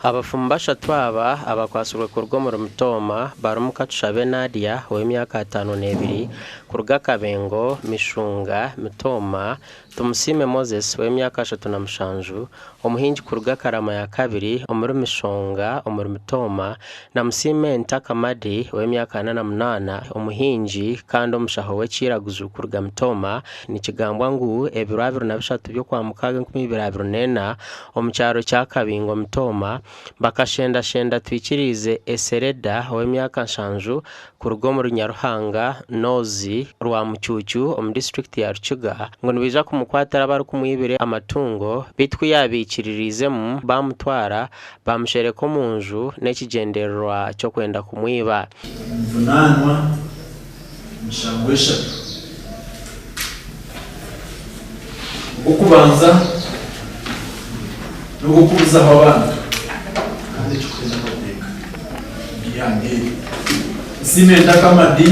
Abafumu bashatu aba abakwatsirwe kuruga omuri Mitooma barimu Katushabe Nadia ow'emyaka 52 kuruga Kabengo, Mishunga, Mitooma, Tumusiime Moses ow'emyaka 37, omuhingi kuruga Karama ya kabiri omuri Mishonga omuri Mitooma na Musiime Ntakamadi ow'emyaka 48 omuhingi kandi omushaho w'ekiiraguju kuruga Mitooma. Nikigambwa ngu ebiro 23 by'Okwamukaaga 2024 omu kyaro kya Kabingo Mitooma, bakashendashenda Twikiriize Esereda ow'emyaka nshanju kuruga omuri Nyaruhanga North, Rwamucuucu omu disiturikiti ya Rukiga ngu nibaija kumukwatira abarikumwibira amatungo beitu ku yaabaikiririizemu baamutwara baamushereka omu nju n'ekigyendererwa ky'okwenda kumwiba. Nimuvunaanwa emishango eshatu. Ogw'okubanza n'ogw'okubuzaho abantu kandi ekikuhenda amateeka g'eihanga eri. Nsiime Ntaka Madi,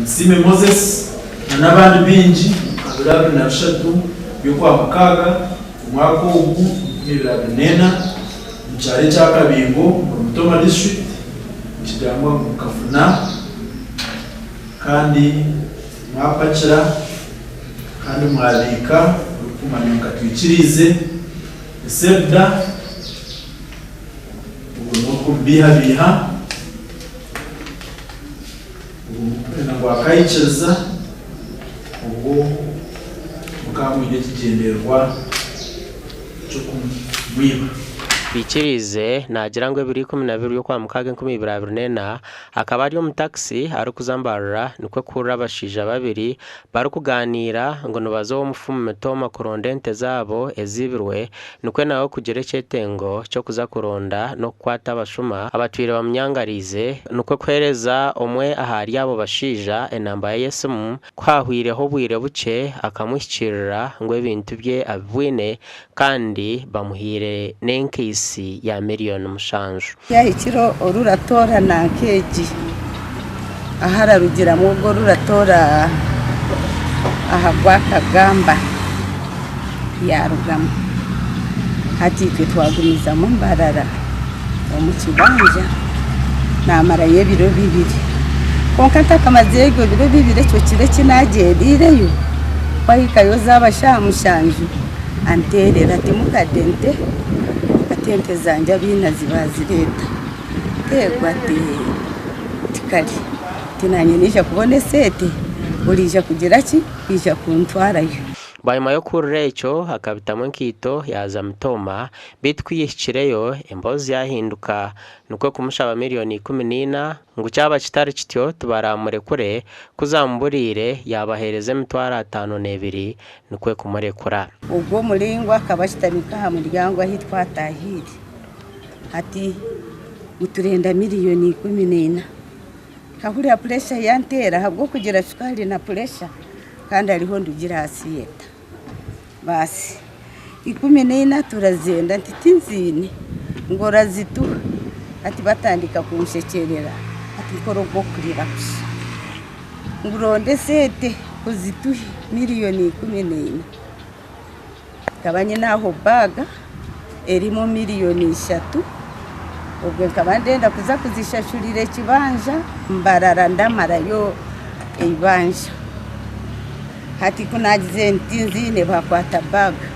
Nsiime Moses na n'abandi baingi aha biro 23 by'Okwamukaaga omwaka ogu 2024 omu kyaro ekya Kabingo omuri Mutoma District nikigambwa ngu mukafuna kandi Mwapakira kandi mwabiika burikumanywa nka Twikiriize Eselda, ogwo niwe orikubibeihabeiha, ogwo murikwenda ngu akaikiriza, obwo mukaba mwine ekigyendererwa ky'okumwiba. Twikiriize naagira ngu ebiro 12 by'Okwamukaaga 2024, Akaba ari omu takisi arikuza Mbarara nikwo kuhurira abashaija babiri barikuganiira ngu nibaza ow'omufumu Mitooma kuronda ente zaabo eziibirwe nikwo nawe kugira ekyetengo ky'okuza kuronda n'okukwata abashuma abatwire bamunyangariize nikwo kuheereza omwe ahari abo bashaija enamba ye y'esimu. Ku haahweireho obwire bukye akamuhikiirira ngu ebintu bye abibwine kandi bamuhaire n'enkaitsi ya miriyoni mushanju. Yahikire oruratoora nanka egi ahu ararugiramu ogwo oruratoora aha gwakagamba yarugamu. Hati itwe twagumizamu Mbarara omu kibanja namarayo ebiro bibiri. Kwonka ntakamazireyo ebyo biro bibiri ekyo kiro eki nagyendiireyo kwahikayo zaaba shaaha mushanju. Anteerera ati, Mukade nte? Ati, Ente zangye abainazi baazireeta. Eego ati, Tikare. Ati, Naanye naija kubona esente, oriija kugira ki? Kwija kuntwarayo. Bwanyima y'okuhurira ekyo, akabitamu enkaito yaaza Mitooma, beitu ku yaihikireyo, emboozi yaahinduka, nikwo kumushaba miriyoni 14 Ngu kyaba kitari kityo tibaramurekure, ku zaamuburiire yaabaheereza emitwaro 52 nikwo kumurekura. Ogwo muraingwa akaba ashutami nk'aha muryango ahu twataahiire. Ati, Niturenda miriyoni 14. Nkahurira puresha yanteera ahabw'okugira shukaari na puresha kandi hariho ndugire aha siyeta. Baasi 14 turazenda nti tinziine ngu orazituha hati batandika kunshekyerera hati nkora ogw'okurira kusha ngu ronda esente ozituhe miriyoni 14 nkaba nyine aho baaga erimu miriyoni ishatu obwe nkaba ndenda kuza kuzishashurira ekibanja mbarara ndamarayo eibanja. Hati ku naagize nti nziine baakwata baaga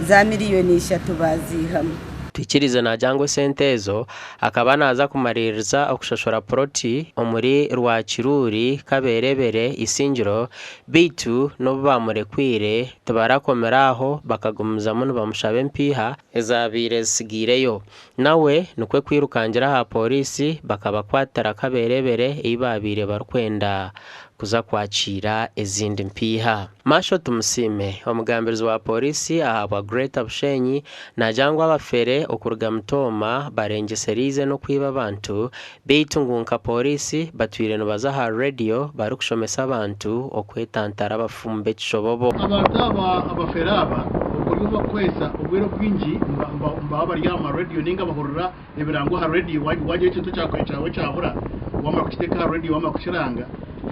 za miriyoni ishatu baaziihamu. Twikirize naagira ngu esente ezo akaba naaza kumariiriza okushashura puroti omuri Rwakiruuri, Kaberebere, Isingiro beitu n'obu baamurekwire tibarakomire aho bakagumizamu nibamushaba empiiha ezaabaire zitsigaireyo. Nawe nikwo kwirukangira aha pooriisi bakabakwatira Kaberebere ei baabaire barikwenda kuza kwakiira ezindi mpiiha. Marshal Tumusiime, omugambirizi wa pooriisi ahabwa Greater Bushenyi naagira ngu abafere okuruga Mitooma barengyesereize n'okwiba abantu beitu ngu nka pooriisi batwire nibaza aha rediyo barikushomesa abantu okwetantara abafumu b'ekishobobo. Abantu aba abafere aba oburyo obu bakukozesa obwire obwingi nibaba bari aha marediyo ninga bahurira ebirango aha rediyo wagira ekintu kyawe kyabura wamara kukiteeka aha rediyo wamara kukiranga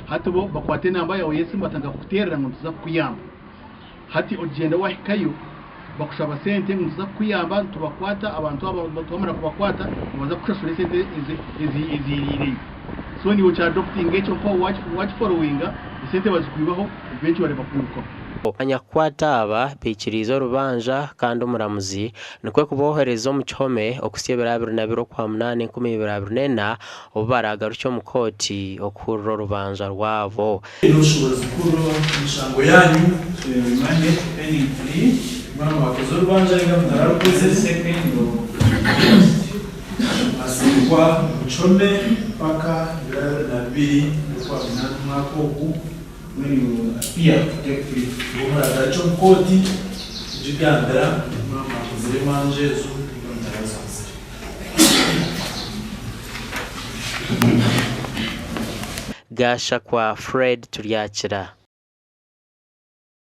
hati bo bakwata enamba yaawe y'esimu batandika kukuteerera ngu nituza kukuyamba hati ogyenda wahikayo. Bakushaba sente ngu nituza kukuyamba nitubakwata abantu aba twamara kubakwata nibaza kukushashura esente eziriireyo. So niiwe okya-adoptinga ekyo mpaho wakiforowinga esente bazikwibaho eventually bakwirukaho. Abanyakukwata aba baikiriize orubanja kandi omuramuzi nikwo kuboohereza omu kihome okuhitsya ebiro 22 Okwamunaana 2024 obu baraagarukye omu kooti okuhurira orubanja rwabo. N'obushoboorozi kuhurira emishango yaanyu. Remanded pending plea, Mwaba mwakoze orubanja nainga mutararukoze, second or first, mwasindikwa omu kihome mpaka ebiro 22 by'Okwamunaana omwaka ogu, when you appear to take plea. Obwo muraagarukye omu kooti kugigambira mwaba mwakozire emanja ezo nainga mutarazikozire. Gashakwa Fred Turyakira.